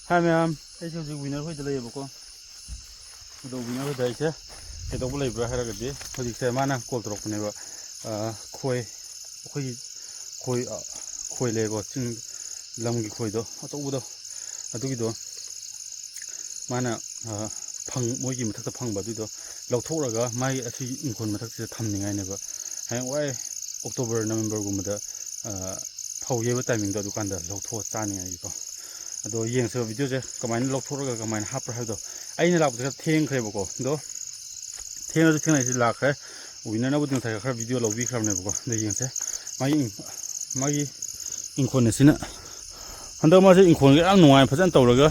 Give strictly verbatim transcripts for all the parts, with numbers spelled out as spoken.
ꯍꯥꯏ ꯃꯌꯥꯝ, ꯑꯩꯁꯦ ꯍꯧꯖꯤꯛ ꯋꯤꯅꯔ ꯍꯣꯏꯗ ꯂꯩꯌꯦꯕꯀꯣ꯫ ꯑꯗꯣ ꯋꯤꯅꯔ ꯍꯣꯏꯗ ꯑꯩꯁꯦ ꯀꯩꯗꯧꯕ ꯂꯩꯕ꯭ꯔꯥ ꯍꯥꯏꯔꯒꯗꯤ, ꯍꯧꯖꯤꯛꯁꯦ ꯃꯥꯅ ꯀꯣꯜ ꯇꯧꯔꯛꯄꯅꯦꯕ꯫ ꯑ, ꯈꯣꯏ, ꯑꯩꯈꯣꯏꯒꯤ ꯈꯣꯏ, ꯑ, ꯈꯣꯏ ꯂꯩꯀꯣ, ꯆꯤꯡ ꯂꯝꯒꯤ ꯈꯣꯏꯗꯣ ꯑꯆꯧꯕꯗꯣ, ꯑꯗꯨꯒꯤꯗꯣ ꯃꯥꯅ, ꯑ, ꯐꯪ-, ꯃꯣꯏꯒꯤ ꯃꯊꯛꯇ ꯐꯪꯕ ꯑꯗꯨꯏꯗꯣ ꯂꯧꯊꯣꯛꯂꯒ ꯃꯥꯒꯤ ꯑꯁꯤꯒꯤ ꯏꯪꯈꯣꯜ ꯃꯊꯛꯁꯤꯗ ꯊꯝꯅꯤꯡꯉꯥꯏꯅꯦꯕ꯫ ꯍꯌꯦꯡꯋꯥꯏ ꯑꯣꯛꯇꯣꯕꯔ, ꯅꯕꯦꯝꯕꯔꯒꯨꯝꯕꯗ, ꯑ, ꯐꯧ ꯌꯩꯕ ꯇꯥꯏꯃꯤꯡꯗꯣ ꯑꯗꯨꯀꯥꯟꯗ ꯂꯧꯊꯣꯛꯑ ꯆꯥꯅꯤꯡꯉꯥꯏꯒꯤꯀꯣ꯫ ꯑꯗꯣ ꯌꯦꯡꯁꯦꯕ ꯚꯤꯗꯤꯑꯣꯁꯦ ꯀꯃꯥꯏꯅ ꯂꯧꯊꯣꯛꯂꯒ ꯀꯃꯥꯏꯅ ꯍꯥꯞꯄ꯭ꯔꯥ ꯍꯥꯏꯕꯗꯣ꯫ ꯑꯩꯅ ꯂꯥꯛꯄꯁꯦ ꯈꯔ ꯊꯦꯡꯈ꯭ꯔꯦꯕꯀꯣ, ꯑꯗꯣ ꯊꯦꯡꯉꯁꯨ ꯊꯦꯡꯅ ꯑꯩꯁꯦ ꯂꯥꯛꯈ꯭ꯔꯦ꯫ ꯋꯤꯅꯔꯅꯕꯨꯗꯤ ꯉꯁꯥꯏ ꯈꯔ ꯚꯤꯗꯤꯑꯣ ꯂꯧꯕꯤꯈ꯭ꯔꯕꯅꯦꯕꯀꯣ꯫ ꯑꯗꯣ ꯌꯦꯡꯁꯦ ꯃꯥꯒꯤ ꯏꯪ-, ꯃꯥꯒꯤ ꯏꯪꯈꯣꯜ ꯑꯁꯤꯅ꯫ ꯍꯟꯗꯛ ꯃꯥꯁꯦ ꯏꯪꯈꯣꯜꯒ ꯌꯥꯝ ꯅꯨꯡꯉꯥꯏ ꯐꯖꯅ ꯇꯧꯔꯒ,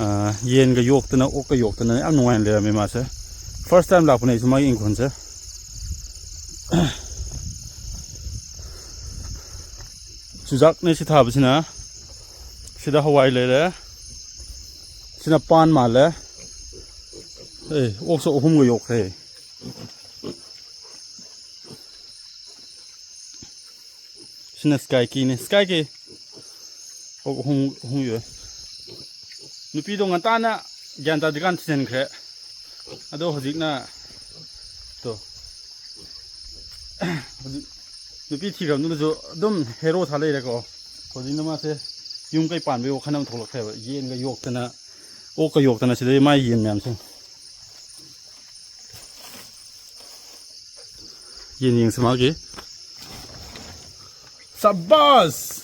ꯑ, ꯌꯦꯟꯒ ꯌꯣꯛꯇꯅ ꯑꯣꯛꯀ ꯌꯣꯛꯇꯅ ꯌꯥꯝ ꯅꯨꯡꯉꯥꯏꯅ ꯂꯩꯔꯝꯃꯦ ꯃꯥꯁꯦ꯫ ꯐꯥꯔꯁ ꯇꯥꯏꯝ ꯂꯥꯛꯄꯅꯦ ꯑꯩꯁꯨ ꯃꯥꯒꯤ ꯏꯪꯈꯣꯜꯁꯦ꯫ ꯆꯨꯖꯥꯛꯅꯦ ꯁꯤ ꯊꯥꯕꯁꯤꯅ꯫ ꯁꯤꯗ ꯍꯋꯥꯏ ꯂꯩꯔꯦ꯫ ꯁꯤꯅ ꯄꯥꯟ ꯃꯥꯜꯂꯦ꯫ ꯑꯦ, ꯑꯣꯛꯁꯨ ꯑꯍꯨꯝꯒ ꯌꯣꯛꯈ꯭ꯔꯦ꯫ ꯁꯤꯅ ꯁ꯭ꯀꯥꯏ ꯀꯤꯅꯤ꯫ ꯁ꯭ꯀꯥꯏ ꯀꯤ꯫ ꯑꯣꯛ ꯑꯍꯨꯝ, ꯑꯍꯨꯝ ꯌꯣꯛꯑꯦ꯫ ꯅꯨꯄꯤꯗꯣ ꯉꯟꯇꯥꯅ ꯒ꯭ꯌꯥꯟ ꯇꯥꯗ꯭ꯔꯤꯀꯥꯟ ꯊꯤꯖꯤꯟꯈ꯭ꯔꯦ꯫ ꯑꯗꯣ ꯍꯧꯖꯤꯛꯅ, ꯇꯣ, ꯍꯧꯖꯤꯛ ꯅꯨꯄꯤ ꯊꯤꯈ꯭ꯔꯕꯗꯨꯅꯁꯨ ꯑꯗꯨꯝ ꯍꯦꯔꯣ ꯁꯥ ꯂꯩꯔꯦꯀꯣ꯫ ꯍꯧꯖꯤꯛꯅ ꯃꯥꯁꯦ ꯌꯨꯝ ꯀꯩ ꯄꯥꯟꯕꯒꯤ ꯋꯥꯈꯜ ꯑꯃ ꯊꯣꯛꯂꯛꯈ꯭ꯔꯦꯕ꯫ ꯌꯦꯟꯒ ꯌꯣꯛꯇꯅ, ꯑꯣꯛꯀ ꯌꯣꯛꯇꯅ ꯁꯤꯗꯩ ꯃꯥꯏ ꯌꯦꯟ ꯃꯌꯥꯝꯁꯦ꯫ ꯌꯦꯟ ꯌꯦꯡꯁꯤ ꯃꯥꯒꯤ꯫ ꯁꯕꯥꯁ!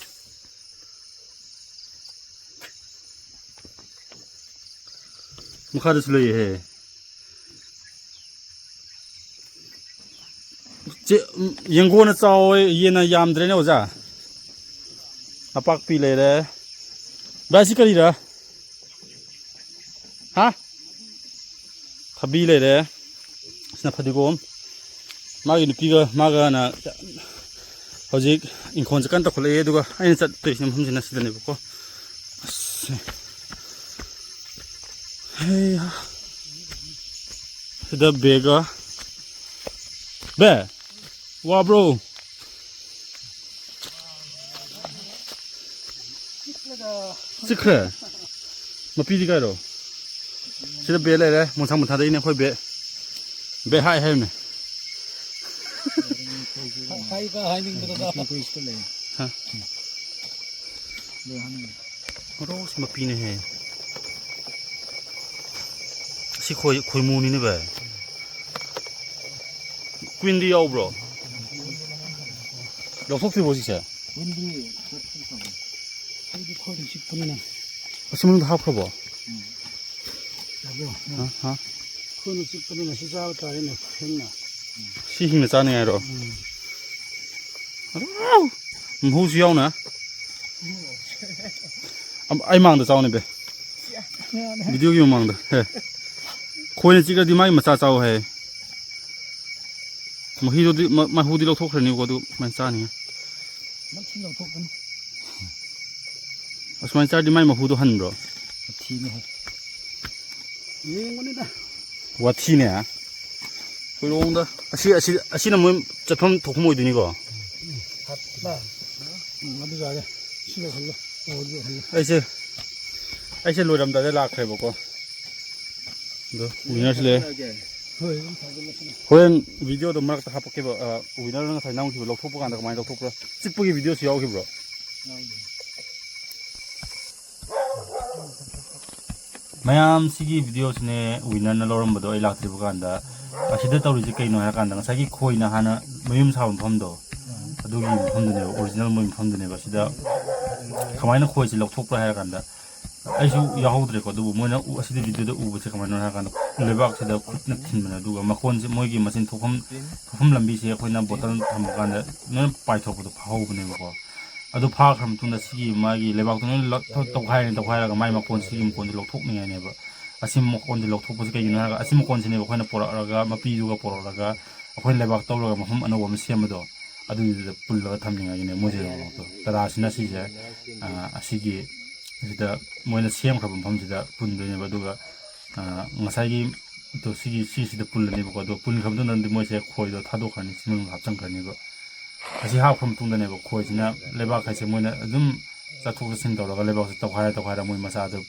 ꯃꯈꯥꯗꯁꯨ ꯂꯩꯌꯦꯍꯦ꯫ ꯆꯦ-, ꯌꯦꯡꯒꯣꯟꯅ ꯆꯥꯎꯋꯦ, ꯌꯦꯟꯅ ꯌꯥꯝꯗ꯭ꯔꯦꯅꯦ ꯑꯣꯖꯥ꯫ ꯅꯄꯥꯛꯄꯤ ꯂꯩꯔꯦ꯫ ꯚꯥꯏ, ꯁꯤ ꯀꯔꯤꯔꯥ? ꯍꯥ? ꯊꯕꯤ ꯂꯩꯔꯦ꯫ ꯁꯤꯅ ꯐꯗꯤꯒꯣꯝ꯫ ꯃꯥꯒꯤ ꯅꯨꯄꯤꯒ ꯃꯥꯒꯅ ꯍꯧꯖꯤꯛ ꯏꯪꯈꯣꯜꯁꯦ ꯀꯟꯅ ꯇꯧꯈꯠꯂꯛꯏ꯫ ꯑꯗꯨꯒ ꯑꯩꯅ ꯆꯠꯇꯣꯏꯁꯤ ꯃꯐꯝꯁꯤꯅ ꯁꯤꯗꯅꯦꯕꯀꯣ꯫ ꯑꯁ꯫ ꯍꯩ ꯍꯥ꯫ ꯁꯤꯗ ꯕꯦꯒ꯫ ꯕꯦ, ꯋꯥꯕ꯭ꯔꯣ? ꯆꯤꯛꯈ꯭ꯔꯦ? ꯃꯄꯤꯗꯤ ꯀꯥꯏꯔꯣ? ꯁꯤꯗ ꯕꯦ ꯂꯩꯔꯦ, ꯃꯣꯟꯁꯥꯡ ꯃꯊꯥꯗꯩꯅꯦ ꯑꯩꯈꯣꯏ ꯕꯦ꯫ ꯕꯦ ꯍꯥꯏ ꯍꯥꯏꯕꯅꯦ꯫ ꯍꯥꯏ ꯀꯥ ꯍꯥꯏꯅꯤꯡꯗꯅ꯫ ꯍꯥ? ꯔꯣꯁ ꯃꯄꯤꯅꯦꯍꯦ꯫ ꯁꯤ ꯈꯣꯏ, ꯈꯣꯏꯃꯨꯅꯤꯅꯦ ꯚꯥꯏ꯫ ꯀ꯭ꯋꯤꯟꯗꯤ ꯌꯥꯎꯕ꯭ꯔꯣ? ꯂꯧꯊꯣꯛꯇ꯭ꯔꯤꯕꯣ ꯍꯧꯖꯤꯛꯁꯦ? ꯀ꯭ꯋꯤꯟꯗꯤ ꯂꯧꯊꯣꯛꯇ꯭ꯔꯤ꯫ ꯑꯩꯗꯤ ꯈꯣꯏꯅ ꯆꯤꯛꯄꯅꯤꯅ꯫ ꯑꯁꯤ ꯃꯅꯨꯡꯗ ꯍꯥꯞꯈ꯭ꯔꯕꯣ? ꯎꯝ꯫ ꯌꯥꯕ꯭ꯔꯣ? ꯍꯥ, ꯍꯥ꯫ ꯈꯣꯏꯅ ꯆꯤꯛꯄꯅꯤꯅ ꯁꯤ ꯆꯥꯕ ꯇꯥꯔꯦꯅꯦ, ꯍꯤꯡꯅ꯫ ꯁꯤ ꯍꯤꯡꯅ ꯆꯥꯅꯤꯡꯉꯥꯏꯔꯣ? ꯎꯝ꯫ ꯑꯥꯎ! ꯃꯍꯨꯁꯨ ꯌꯥꯎꯅ꯫ ꯑꯝ-, ꯑꯩ ꯃꯥꯡꯗ ꯆꯥꯎꯅꯦ ꯕꯦ꯫ ꯚꯤꯗꯤꯑꯣꯒꯤ ꯃꯃꯥꯡꯗ꯫ ꯍꯦ꯫ ꯈꯣꯏꯅ ꯆꯤꯛꯂꯗꯤ ꯃꯥꯒꯤ ꯃꯆꯥ ꯆꯥꯎ ꯍꯥꯏ꯫ ꯃꯍꯤꯗꯨꯗꯤ, ꯃ-, ꯃꯍꯨꯗꯤ ꯂꯧꯊꯣꯛꯈ꯭ꯔꯅꯤꯀꯣ, ꯑꯗꯨ ꯁꯨꯃꯥꯏꯅ ꯆꯥꯅꯤ꯫ ꯃꯊꯤ ꯂꯧꯊꯣꯛꯀꯅꯤ꯫ ꯑꯁꯨꯃꯥꯏꯅ ꯆꯥꯔꯗꯤ ꯃꯥꯏ ꯃꯍꯨꯗꯣ ꯍꯟꯕ꯭ꯔꯣ? ꯃꯊꯤꯅꯦ꯫ ꯌꯦꯡꯕꯅꯤꯗ꯫ ꯋꯥꯊꯤꯅꯦ꯫ ꯍꯣꯏꯔꯣꯡꯗ꯫ ꯑꯁꯤ, ꯑꯁꯤ, ꯑꯁꯤꯅ ꯃꯣꯏ ꯆꯠꯐꯝ ꯊꯣꯛꯐꯝ ꯑꯣꯏꯗꯣꯏꯅꯤꯀꯣ? ꯎꯝ, ꯑꯗꯨ ꯌꯥꯔꯦ꯫ ꯁꯤ ꯂꯣꯏꯁꯜꯂꯣ꯫ ꯑꯣ, ꯑꯗꯨ ꯂꯣꯏꯁꯜꯂꯣ꯫ ꯑꯩꯁꯦ, ꯑꯩꯁꯦ ꯂꯣꯏꯔꯝꯗꯥꯏꯗ ꯂꯥꯛꯈ꯭ꯔꯦꯕꯀꯣ꯫ ꯑꯗꯣ winnerꯁꯨ ꯂꯩꯔꯦ꯫ ꯍꯣꯏ, ꯑꯗꯨꯝ ꯊꯥꯖꯤꯜꯂꯁꯤꯅꯦ꯫ ꯍꯣꯔꯦꯟ videoꯗꯣ ꯃꯔꯛꯇ ꯍꯥꯞꯄꯛꯀꯦꯕ, ꯑ, winnerꯅ ꯉꯁꯥꯏ ꯅꯝꯈꯤꯕ ꯂꯧꯊꯣꯛꯄ ꯀꯥꯟꯗ ꯀꯃꯥꯏꯅ ꯂꯧꯊꯣꯛꯄ꯭ꯔꯥ? ꯆꯤꯛꯄꯒꯤ videoꯁꯨ ꯌꯥꯎꯈꯤꯕ꯭ꯔꯣ? ꯌꯥꯎꯗꯦ꯫ ꯃꯌꯥꯝ, ꯁꯤꯒꯤ videoꯁꯤꯅꯦ winnerꯅ ꯂꯧꯔꯝꯕꯗꯣ ꯑꯩ ꯂꯥꯛꯇ꯭ꯔꯤꯕ ꯀꯥꯟꯗ꯫ ꯑꯁꯤꯗ ꯇꯧꯔꯤꯁꯦ ꯀꯩꯅꯣ ꯍꯥꯏꯔꯀꯥꯟꯗ, ꯉꯁꯥꯏꯒꯤ ꯈꯣꯏꯅ ꯍꯥꯟꯅ ꯃꯌꯨꯝ ꯁꯥꯕ ꯃꯐꯝꯗꯣ, ꯑꯗꯨꯒꯤ ꯃꯐꯝꯗꯨꯅꯦꯕ, original ꯃꯣꯏ ꯃꯐꯝꯗꯨꯅꯦꯕ꯫ ꯑꯁꯤꯗ ꯀꯃꯥꯏꯅ ꯈꯣꯏꯁꯦ ꯂꯧꯊꯣꯛꯄ꯭ꯔꯥ ꯍꯥꯏꯔꯀꯥꯟꯗ, ꯑꯩꯁꯨ ꯌꯥꯎꯍꯧꯗ꯭ꯔꯦꯀꯣ, ꯑꯗꯨꯕꯨ ꯃꯣꯏꯅ ꯎ-, ꯑꯁꯤꯗꯤ videoꯗ ꯎꯕꯁꯦ ꯀꯃꯥꯏꯅ ꯍꯥꯏꯔꯀꯥꯟꯗ, ꯂꯩꯕꯥꯛꯁꯤꯗ ꯈꯨꯠꯅ ꯊꯤꯟꯕꯅꯦ, ꯑꯗꯨꯒ ꯃꯀꯣꯟꯁꯦ, ꯃꯣꯏꯒꯤ ꯃꯆꯤꯟ ꯊꯣꯛꯐꯝ, ꯊꯣꯛꯐꯝ ꯂꯝꯕꯤꯁꯦ ꯑꯩꯈꯣꯏꯅ bottle ꯊꯝꯕ ꯀꯥꯟꯗ ꯂꯣꯏꯅ ꯄꯥꯏꯊꯣꯛꯄꯗꯣ ꯐꯥꯍꯧꯕꯅꯦꯕꯀꯣ꯫ ꯑꯗꯨ ꯐꯥꯈ꯭ꯔ ꯃꯇꯨꯡꯗ ꯁꯤꯒꯤ ꯃꯥꯒꯤ ꯂꯩꯕꯥꯛꯇꯣ ꯂꯣꯏꯅ ꯂꯧ-, ꯇꯧꯈꯥꯏꯔꯅꯤ, ꯇꯧꯈꯥꯏꯔꯒ ꯃꯥꯏ ꯃꯀꯣꯟ, ꯁꯤꯒꯤ ꯃꯀꯣꯟꯁꯦ ꯂꯧꯊꯣꯛꯅꯤꯡꯉꯥꯏꯅꯦꯕ꯫ ꯑꯁꯤ ꯃꯀꯣꯟꯁꯦ ꯂꯧꯊꯣꯛꯄꯁꯦ ꯀꯩꯒꯤꯅꯣ ꯍꯥꯏꯔꯒ, ꯑꯁꯤ ꯃꯀꯣꯟꯁꯤꯅꯦꯕ ꯑꯩꯈꯣꯏꯅ ꯄꯣꯔꯛꯑꯒ, ꯃꯄꯤꯗꯨꯒ ꯄꯣꯔꯛꯑꯒ, ꯑꯩꯈꯣꯏꯅ ꯂꯩꯕꯥꯛ ꯇꯧꯔꯒ ꯃꯐꯝ ꯑꯅꯧꯕ ꯑꯃ ꯁꯦꯝꯕꯗꯣ, ꯑꯗꯨꯗꯨꯗ ꯄꯨꯜꯂꯒ ꯊꯝꯅꯤꯡꯉꯥꯏꯒꯤꯅꯦ ꯃꯣꯏꯁꯦ ꯂꯧꯊꯣꯛꯇꯣ꯫ ꯇꯔꯥꯁꯤꯅ ꯁꯤꯁꯦ, ꯑ, ꯑꯁꯤꯒꯤ, ꯁꯤꯗ ꯃꯣꯏꯅ ꯁꯦꯝꯈ꯭ꯔꯕ ꯃꯐꯝꯁꯤꯗ ꯄꯨꯟꯗꯣꯏꯅꯦꯕ꯫ ꯑꯗꯨꯒ, ꯑ, ꯉꯁꯥꯏꯒꯤ ꯇꯣ ꯁꯤꯒꯤ, ꯁꯤꯁꯤꯗ ꯄꯨꯜꯂꯅꯦꯕꯀꯣ꯫ ꯑꯗꯣ ꯄꯨꯟꯈ꯭ꯔ ꯃꯇꯨꯡꯗꯗꯤ ꯃꯣꯏꯁꯦ ꯈꯣꯏꯗꯣ ꯊꯥꯗꯣꯛꯈ꯭ꯔꯅꯤ, ꯁꯤ ꯃꯅꯨꯡꯗ ꯍꯥꯞꯆꯤꯟꯈ꯭ꯔꯅꯤꯕ꯫ ꯑꯁꯤ ꯍꯥꯞꯈ꯭ꯔ ꯃꯇꯨꯡꯗꯅꯦꯕ ꯈꯣꯏꯁꯤꯅ ꯂꯩꯕꯥꯛ ꯍꯥꯏꯁꯦ ꯃꯣꯏꯅ ꯑꯗꯨꯝ ꯆꯠꯊꯣꯛ ꯆꯠꯁꯤꯟ ꯇꯧꯔꯒ ꯂꯩꯕꯥꯛꯁꯦ ꯇꯧꯈꯥꯏꯔ ꯇꯧꯈꯥꯏꯔ ꯃꯣꯏ ꯃꯆꯥꯗꯣ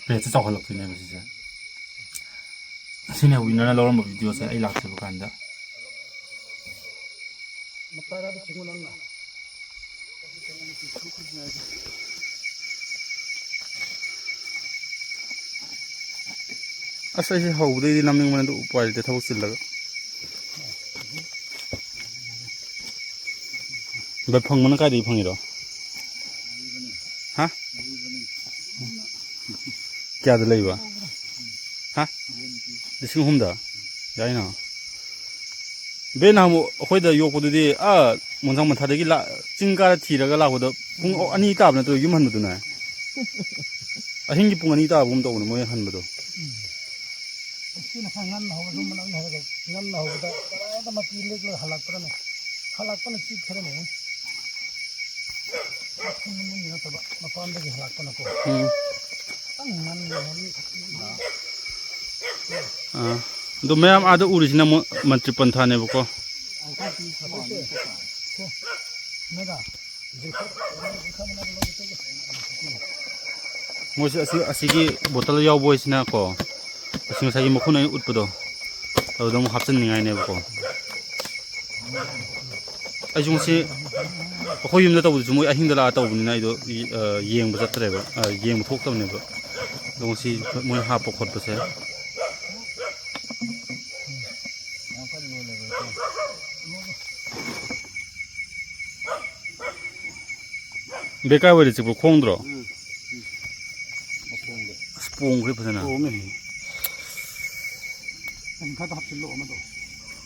ꯄ꯭ꯂꯦꯠꯁꯦ ꯆꯥꯎꯈꯠꯂꯛꯇꯣꯏꯅꯦꯕ ꯁꯤꯁꯦ꯫ ꯁꯤꯅꯦ ꯋꯤꯟꯅꯔꯅ ꯂꯧꯔꯝꯕ ꯚꯤꯗꯤꯑꯣꯁꯦ ꯑꯩ ꯂꯥꯛꯇ꯭ꯔꯤꯕ ꯀꯥꯟꯗ꯫ ꯑꯁ, ꯑꯩꯁꯦ ꯍꯧꯕꯗꯩꯗꯤ ꯅꯝꯅꯤꯡꯕꯅꯦ, ꯑꯗꯨ ꯎꯄꯥꯏ ꯂꯩꯇꯦ, ꯊꯕꯛ ꯆꯤꯜꯂꯒ꯫ ꯚꯥꯏ, ꯐꯪꯕꯅ ꯀꯥꯏꯗꯒꯤ ꯐꯪꯉꯤꯔꯣ? ꯍꯥ? ꯀꯌꯥꯗ ꯂꯩꯕ? ꯍꯥ? ꯂꯤꯁꯤꯡ ꯑꯍꯨꯝꯗ? ꯌꯥꯏꯅ꯫ ꯕꯦ, ꯅꯍꯥꯟꯃꯨꯛ ꯑꯩꯈꯣꯏꯗ ꯌꯣꯛꯄꯗꯨꯗꯤ, ꯑꯥ, ꯃꯣꯟꯁꯥꯡ ꯃꯊꯥꯗꯒꯤ ꯂꯥ-, ꯆꯤꯡ ꯀꯥꯔ ꯊꯤꯔꯒ ꯂꯥꯛꯄꯗ ꯄꯨꯡ ꯑꯅꯤ ꯇꯥꯕ ꯅꯠꯇ꯭ꯔꯣ ꯌꯨꯝ ꯍꯟꯕꯗꯨꯅ? ꯑꯍꯤꯡꯒꯤ ꯄꯨꯡ ꯑꯅꯤ ꯇꯥꯕꯒꯨꯝ ꯇꯧꯕꯅꯦ ꯃꯣꯏ ꯍꯟꯕꯗꯣ꯫ ꯎꯝ꯫ ꯁꯤꯅ ꯈꯔ ꯉꯟꯅ ꯍꯧꯒꯠꯂꯨ, ꯃꯅꯝ ꯍꯦꯜꯂꯒ ꯉꯟꯅ ꯍꯧꯕꯗ ꯀꯗꯥꯏꯗ ꯃꯄꯤ ꯂꯦꯛꯂꯒ ꯍꯜꯂꯛꯄ꯭ꯔꯅꯦ? ꯍꯜꯂꯛꯄꯅ ꯆꯤꯛꯈ꯭ꯔꯦꯅꯦ꯫ ꯃꯈꯨꯟ ꯃꯅꯨꯡꯒꯤ ꯅꯠꯇꯕ, ꯃꯄꯥꯟꯗꯒꯤ ꯍꯜꯂꯛꯄꯅꯀꯣ꯫ ꯎꯝ꯫ ꯈꯤꯇꯪ ꯉꯟꯅ ꯍꯧꯒꯠꯂꯤ꯫ ꯑꯥ꯫ ꯑꯗꯣ ꯃꯌꯥꯝ ꯑꯥꯗ ꯎꯔꯤꯁꯤꯅ ꯑꯃꯨꯛ ꯃꯟꯇ꯭ꯔꯤ ꯄꯟꯊꯥꯅꯦꯕꯀꯣ꯫ ꯃꯣꯏꯁꯦ ꯑꯁꯤ, ꯑꯁꯤꯒꯤ ꯕꯣꯇꯜ ꯌꯥꯎꯕ ꯍꯥꯏꯁꯤꯅꯀꯣ, ꯑꯁꯤ ꯉꯁꯥꯏꯒꯤ ꯃꯈꯨꯟ ꯑꯩꯅ ꯎꯠꯄꯗꯣ, ꯑꯗꯨꯗ ꯑꯃꯨꯛ ꯍꯥꯞꯆꯤꯟꯅꯤꯡꯉꯥꯏꯅꯦꯕꯀꯣ꯫ ꯑꯩꯁꯨ ꯉꯁꯤ ꯑꯩꯈꯣꯏ ꯌꯨꯝꯗ ꯇꯧꯕꯗꯨꯁꯨ ꯃꯣꯏ ꯑꯍꯤꯡꯗ ꯂꯥꯛꯑ ꯇꯧꯕꯅꯤꯅ ꯑꯩꯗꯣ, ꯑ, ꯌꯦꯡꯕ ꯆꯠꯇ꯭ꯔꯦꯕ, ꯑ, ꯌꯦꯡꯕ ꯊꯣꯛꯇꯕꯅꯦꯕ꯫ ꯑꯗꯣ ꯉꯁꯤ ꯃꯣꯏ ꯍꯥꯞꯄ ꯈꯣꯠꯄꯁꯦ꯫ ꯕꯦ, ꯀꯥꯏ ꯋꯥꯏꯗ ꯆꯤꯛꯄ? ꯈꯣꯡꯗ꯭ꯔꯣ? ꯎꯝ, ꯎꯝ꯫ ꯃꯈꯣꯡꯗ꯫ ꯑꯁ, ꯄꯣꯝꯈ꯭ꯔꯦ ꯐꯖꯅ꯫ ꯄꯣꯝꯃꯦ꯫ ꯑꯩ ꯈꯔ ꯍꯥꯞꯆꯤꯜꯂꯣ ꯑꯃꯗꯣ꯫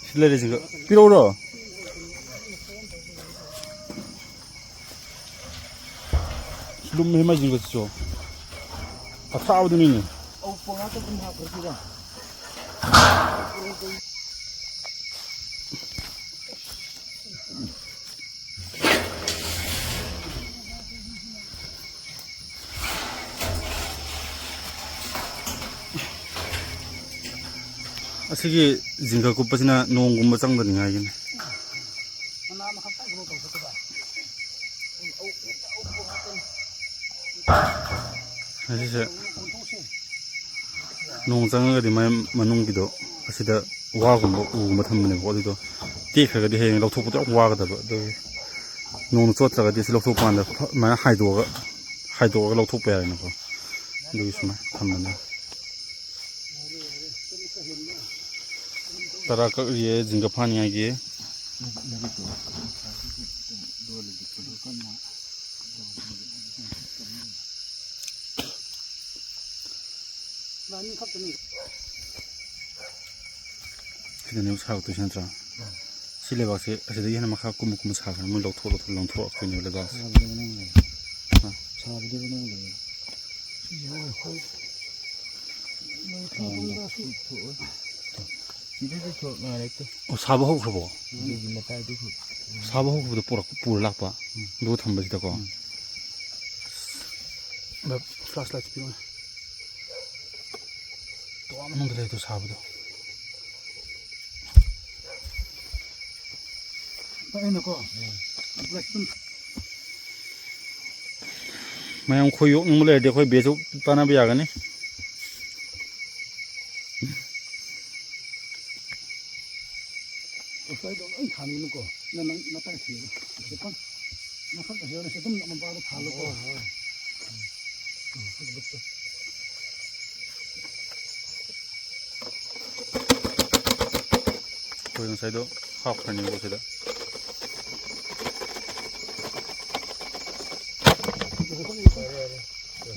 ꯁꯤ ꯂꯩꯔꯦ, ꯁꯤꯒ ꯄꯤꯔꯛꯎꯔꯣ? ꯂꯨꯝꯃꯦ ꯃꯥꯏ ꯖꯤꯡꯒꯁꯤꯁꯨ꯫ ꯑꯊꯥꯕꯗꯨꯅꯤꯅꯦ꯫ ꯑꯧ, ꯄꯣꯂꯥꯡ ꯑꯗꯨꯝ ꯍꯥꯞꯈ꯭ꯔꯁꯤꯔ? ꯑꯁꯤꯒꯤ ꯖꯤꯡꯒ ꯀꯨꯞꯄꯁꯤꯅ ꯅꯣꯡꯒꯨꯝꯕ ꯆꯪꯗꯅꯤꯡꯉꯥꯏꯒꯤꯅꯤ꯫ ꯑꯁꯤꯁꯦ ꯅꯣꯡ ꯆꯪꯉꯒꯗꯤ ꯃꯥꯏ ꯃꯅꯨꯡꯒꯤꯗꯣ ꯑꯁꯤꯗ ꯋꯥꯒꯨꯝꯕ ꯎꯒꯨꯝꯕ ꯊꯝꯕꯅꯦꯕꯀꯣ, ꯑꯗꯨꯗꯣ ꯇꯦꯛꯈ꯭ꯔꯒꯗꯤ ꯍꯌꯦꯡ ꯂꯧꯊꯣꯛꯄꯗꯣ ꯌꯥꯝ ꯋꯥꯒꯗꯕ꯫ ꯑꯗꯨꯒꯤ ꯅꯣꯡꯅ ꯆꯣꯠꯇ꯭ꯔꯒꯗꯤ ꯑꯁꯤ ꯂꯧꯊꯣꯛꯄ ꯀꯥꯟꯗ ꯐ-, ꯑꯗꯨꯃꯥꯏꯅ ꯍꯥꯏꯗꯣꯛꯑꯒ, ꯍꯥꯏꯗꯣꯛꯑꯒ ꯂꯧꯊꯣꯛꯄ ꯌꯥꯔꯦꯅꯀꯣ꯫ ꯑꯗꯨꯒꯤ ꯁꯨꯃꯥꯏꯅ ꯊꯝꯕꯅꯦ꯫ ꯇꯔꯥ ꯀꯛꯂꯤꯌꯦ ꯖꯤꯡꯒ ꯐꯥꯅꯤꯡꯉꯥꯏꯒꯤ꯫ ꯁꯤꯗꯅꯦꯕ ꯁꯥꯔꯛꯇꯣꯏꯁꯦ ꯅꯠꯇ꯭ꯔꯥ? ꯁꯤ ꯂꯩꯕꯥꯛꯁꯦ ꯑꯁꯤꯗꯒꯤ ꯍꯦꯟꯅ ꯃꯈꯥ ꯀꯨꯝꯃ ꯀꯨꯝꯃ ꯁꯥꯈ꯭ꯔꯦ꯫ ꯃꯣꯏ ꯂꯧꯊꯣꯛ ꯂꯧꯊꯣꯛ ꯂꯪꯊꯣꯔꯛꯇꯣꯏꯅꯦꯕ ꯂꯩꯕꯥꯛꯁꯦ꯫ ꯁꯥꯕꯗꯤ ꯃꯅꯨꯡ ꯂꯩ꯫ ꯍꯥ? ꯁꯥꯕꯗꯤ ꯃꯅꯨꯡ ꯂꯩ꯫ ꯁꯤꯗꯤ ꯊꯣꯛ ꯉꯥꯏꯔꯛꯇꯦ꯫ ꯑꯣ, ꯁꯥꯕ ꯍꯧꯈ꯭ꯔꯕꯣ? ꯑꯗꯨꯒꯤ ꯃꯇꯥꯏꯗꯨꯁꯨ꯫ ꯁꯥꯕ ꯍꯧꯈꯤꯕꯗꯣ ꯄꯨꯔꯛ-, ꯄꯨꯔ ꯂꯥꯛꯄ꯫ ꯎꯝ꯫ ꯑꯗꯨꯒ ꯊꯝꯕꯁꯤꯗꯀꯣ꯫ ꯎꯝ꯫ Flash light ꯄꯤꯔꯣꯅꯦ꯫ ꯇꯣꯉꯥꯟꯕ ꯃꯅꯨꯡꯗ ꯂꯩꯗꯣ ꯁꯥꯕꯗꯣ꯫ ꯑꯩꯅꯀꯣ꯫ ꯎꯝ꯫ ꯐ꯭ꯂꯥꯁ ꯑꯗꯨꯝ ꯃꯌꯥꯝ ꯈꯣꯏ ꯌꯣꯛꯅꯤꯡꯕ ꯂꯩꯔꯗꯤ ꯑꯩꯈꯣꯏ ꯕꯦꯁꯁꯨ ꯇꯥꯟꯅꯕ ꯌꯥꯒꯅꯤ꯫ ꯉꯁꯥꯏꯗꯣ ꯂꯣꯏ ꯊꯥꯅꯤꯡꯅꯨꯀꯣ꯫ ꯅꯪ, ꯅꯪ ꯅꯇꯥꯏ ꯊꯤꯔꯣ꯫ ꯁꯤ ꯄꯪ-, ꯃꯊꯛꯇ ꯍꯦꯛꯑꯣꯅꯦ꯫ ꯁꯤ ꯑꯗꯨꯝ ꯃꯄꯥꯗ ꯊꯥꯜꯂꯣꯀꯣ꯫ ꯍꯣꯏ, ꯍꯣꯏ꯫ ꯎꯝ, ꯁꯤ ꯂꯨꯞꯇꯣ꯫ ꯑꯩꯈꯣꯏ ꯉꯁꯥꯏꯗꯣ ꯍꯥꯞꯈ꯭ꯔꯅꯦꯕꯀꯣ ꯁꯤꯗ꯫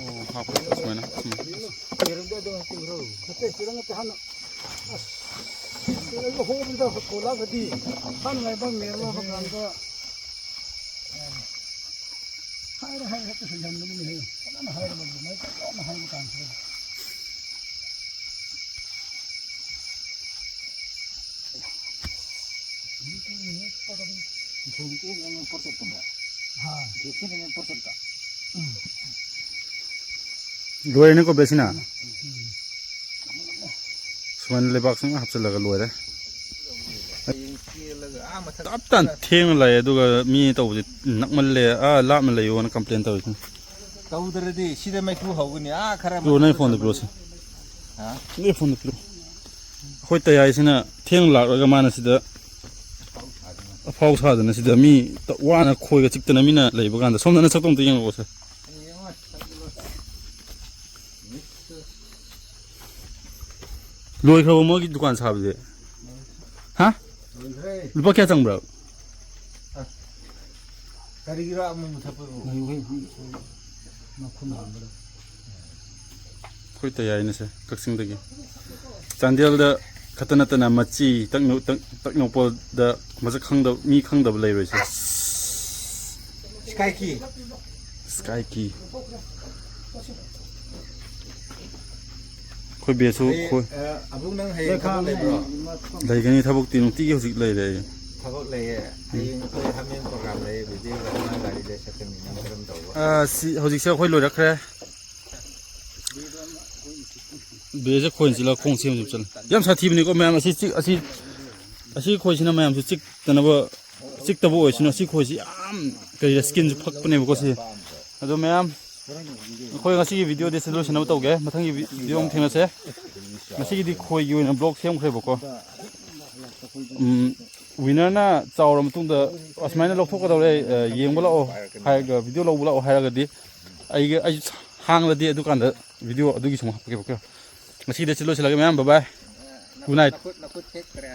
ꯑꯣ, ꯍꯥꯞꯈ꯭ꯔꯦ ꯁꯨꯃꯥꯏꯅ꯫ ꯎꯝ꯫ ꯅꯠꯇꯦ, ꯁꯤꯗ ꯅꯠꯇꯦ, ꯍꯥꯟꯅ꯫ ꯑꯁ, ꯁꯤꯗ ꯍꯣꯕꯗ ꯀꯣꯜꯂꯛꯑꯒꯗꯤ ꯍꯥꯟꯅ ꯂꯩꯕꯥꯛ ꯃꯦꯜꯂꯣ ꯍꯥꯏꯕ ꯀꯥꯟꯗ꯫ ꯍꯥꯏꯔꯦ, ꯍꯥꯏꯔꯦ, ꯍꯦꯛꯇ ꯁꯣꯏꯁꯟꯕꯅꯤꯅꯦꯍꯦ꯫ ꯐꯖꯅ ꯍꯥꯏꯔꯕ ꯑꯗꯨꯃꯥꯏꯅ ꯐꯖꯅ ꯍꯥꯏꯕ ꯀꯥꯟꯁꯤꯗ꯫ ꯍꯥ꯫ ꯎꯝ꯫ ꯂꯣꯏꯔꯅꯤꯀꯣ ꯕꯦꯁꯤꯅ? ꯎꯝ꯫ ꯁꯨꯃꯥꯏꯅ ꯂꯩꯕꯥꯛ ꯁꯨꯝ ꯍꯥꯞꯆꯤꯜꯂꯒ ꯂꯣꯏꯔꯦ꯫ ꯇꯞ ꯇꯥꯅ ꯊꯦꯡꯅ ꯂꯥꯛꯑꯦ, ꯑꯗꯨꯒ ꯃꯤ ꯇꯧꯕꯁꯦ ꯅꯛꯃꯜꯂꯦ, ꯑꯥ ꯂꯥꯞꯅ ꯂꯩꯌꯣꯅ complain ꯇꯧꯔꯤꯁꯤꯅꯦ꯫ ꯇꯧꯗ꯭ꯔꯗꯤ ꯁꯤꯗ ꯃꯩꯈꯨ ꯍꯧꯒꯅꯤ, ꯑꯥ ꯈꯔ ꯄꯤꯌꯣ, ꯅꯪ ꯐꯣꯟꯗꯣ ꯄꯤꯔꯛꯑꯣꯁꯦ꯫ ꯅꯣꯏ ꯐꯣꯟꯗꯣ ꯄꯤꯔꯛꯑꯣ꯫ ꯑꯩꯈꯣꯏ ꯇꯌꯥꯏꯁꯤꯅ ꯊꯦꯡꯅ ꯂꯥꯛꯂꯒ ꯃꯥꯅ ꯁꯤꯗ ꯑꯐꯥꯎ ꯁꯥꯗꯅ ꯁꯤꯗ ꯃꯤ ꯇ-, ꯋꯥꯅ ꯈꯣꯏꯒ ꯆꯤꯛꯇꯅ ꯃꯤꯅ ꯂꯩꯕ ꯀꯥꯟꯗ ꯁꯣꯝꯗꯅ ꯁꯛꯇꯣ ꯑꯝꯇ ꯌꯦꯡꯉꯛꯑꯣꯁꯦ꯫ ꯂꯣꯏꯈ꯭ꯔꯕꯣ ꯃꯣꯏꯒꯤ ꯗꯨꯀꯥꯟ ꯁꯥꯕꯁꯦ? ꯍꯥ? ꯂꯣꯏꯈ꯭ꯔꯦ꯫ ꯂꯨꯄꯥ ꯀꯌꯥ ꯆꯪꯕ꯭ꯔꯥ? ꯑꯁ, ꯀꯔꯤꯒꯤꯔꯣ ꯑꯃꯨꯛ ꯃꯨꯊꯠꯄꯕꯨ? ꯉꯥꯏꯌꯨꯍꯦ, ꯃꯈꯨꯝ ꯍꯥꯡꯕꯗꯣ꯫ ꯑꯩꯈꯣꯏ ꯇꯌꯥꯏꯅꯁꯦ ꯀꯛꯆꯤꯡꯗꯒꯤ꯫ ꯆꯥꯟꯗꯦꯜꯗ ꯈꯛꯇ ꯅꯠꯇꯅ ꯃꯆꯤ, ꯇꯛꯅꯧ-, ꯇꯛ-, ꯇꯛꯅꯧꯄꯜꯗ ꯃꯁꯛ ꯈꯪꯗꯕ, ꯃꯤ ꯈꯪꯗꯕ ꯂꯩꯔꯣꯏꯁꯦ꯫ ꯁ꯭ꯀꯥꯏ ꯀꯤ꯫ ꯁ꯭ꯀꯥꯏ ꯀꯤ꯫ ꯑꯩꯈꯣꯏ ꯕꯦꯁꯁꯨ ꯍꯌꯦꯡ, ꯈꯣꯏ-, ꯑ, ꯑꯕꯨꯡ, ꯅꯪ ꯍꯌꯦꯡ ꯊꯕꯛ ꯂꯩꯕ꯭ꯔꯣ? ꯂꯩꯒꯅꯤ, ꯊꯕꯛꯇꯤ ꯅꯨꯡꯇꯤꯒꯤ ꯍꯧꯖꯤꯛ ꯂꯩꯔꯦ ꯑꯩ꯫ ꯊꯕꯛ ꯂꯩꯌꯦ꯫ ꯎꯝ꯫ ꯍꯌꯦꯡ ꯑꯩꯈꯣꯏ ꯍꯥꯃꯦꯟ ꯄ꯭ꯔꯣꯒ꯭ꯔꯥꯝ ꯂꯩꯌꯦ, ꯕꯤꯖꯦꯒ ꯃꯥ ꯒꯥꯔꯤꯗ ꯆꯠꯀꯅꯤ, ꯅꯪ ꯀꯔꯝ ꯇꯧꯕ? ꯑ, ꯁꯤ, ꯍꯧꯖꯤꯛꯁꯦ ꯑꯩꯈꯣꯏ ꯂꯣꯏꯔꯛꯈ꯭ꯔꯦ꯫ ꯕꯦꯁꯁꯦ ꯈꯣꯏꯅ ꯆꯤꯜꯂꯒ ꯈꯣꯡ ꯁꯦꯝ ꯁꯦꯝ ꯆꯠꯂꯦ꯫ ꯌꯥꯝ ꯁꯥꯊꯤꯕꯅꯤꯀꯣ ꯃꯌꯥꯝ, ꯑꯁꯤ ꯆꯤꯛ-, ꯑꯁꯤ, ꯑꯁꯤ ꯈꯣꯏꯁꯤꯅ ꯃꯌꯥꯝꯁꯨ ꯆꯤꯛꯇꯅꯕ, ꯆꯤꯛꯇꯕ ꯑꯣꯏꯁꯅꯨ꯫ ꯑꯁꯤ ꯈꯣꯏꯁꯤ ꯌꯥꯝ ꯀꯔꯤꯔ, skinꯁꯨ ꯐꯛꯄꯅꯦꯕꯀꯣ ꯁꯤ꯫ ꯑꯗꯣ ꯃꯌꯥꯝ, ꯑꯩꯈꯣꯏ ꯉꯁꯤꯒꯤ videoꯗꯤ ꯁꯤ ꯂꯣꯏꯁꯤꯟꯅꯕ ꯇꯧꯒꯦ꯫ ꯃꯊꯪꯒꯤ vi-, video ꯑꯃꯨꯛ ꯊꯦꯡꯅꯁꯦ꯫ ꯉꯁꯤꯒꯤꯗꯤ ꯈꯣꯏꯒꯤ ꯑꯣꯏꯅ vlog ꯁꯦꯝꯈ꯭ꯔꯦꯕꯀꯣ꯫ ꯎꯝ, winnerꯅ ꯆꯥꯎꯔ ꯃꯇꯨꯡꯗ ꯑꯁꯨꯃꯥꯏꯅ ꯂꯧꯊꯣꯛꯀꯗꯧꯔꯦ, ꯑ, ꯌꯦꯡꯕ ꯂꯥꯛꯑꯣ ꯍꯥꯏꯔꯒ, video ꯂꯧꯕ ꯂꯥꯛꯑꯣ ꯍꯥꯏꯔꯒꯗꯤ ꯑꯩꯒ, ꯑꯩ ꯍꯥꯡꯂꯗꯤ ꯑꯗꯨꯀꯥꯟꯗ video ꯑꯗꯨꯒꯤꯁꯨ ꯑꯃꯨꯛ ꯍꯥꯞꯄꯛꯀꯦꯕꯀꯣ꯫ ꯉꯁꯤꯗꯤ ꯁꯤ ꯂꯣꯏꯁꯤꯜꯂꯒꯦ ꯃꯌꯥꯝ, bye bye꯫ Good night꯫ ꯅꯈꯨꯠ, ꯅꯈꯨꯠ ꯊꯦꯛꯇ꯭ꯔꯦ꯫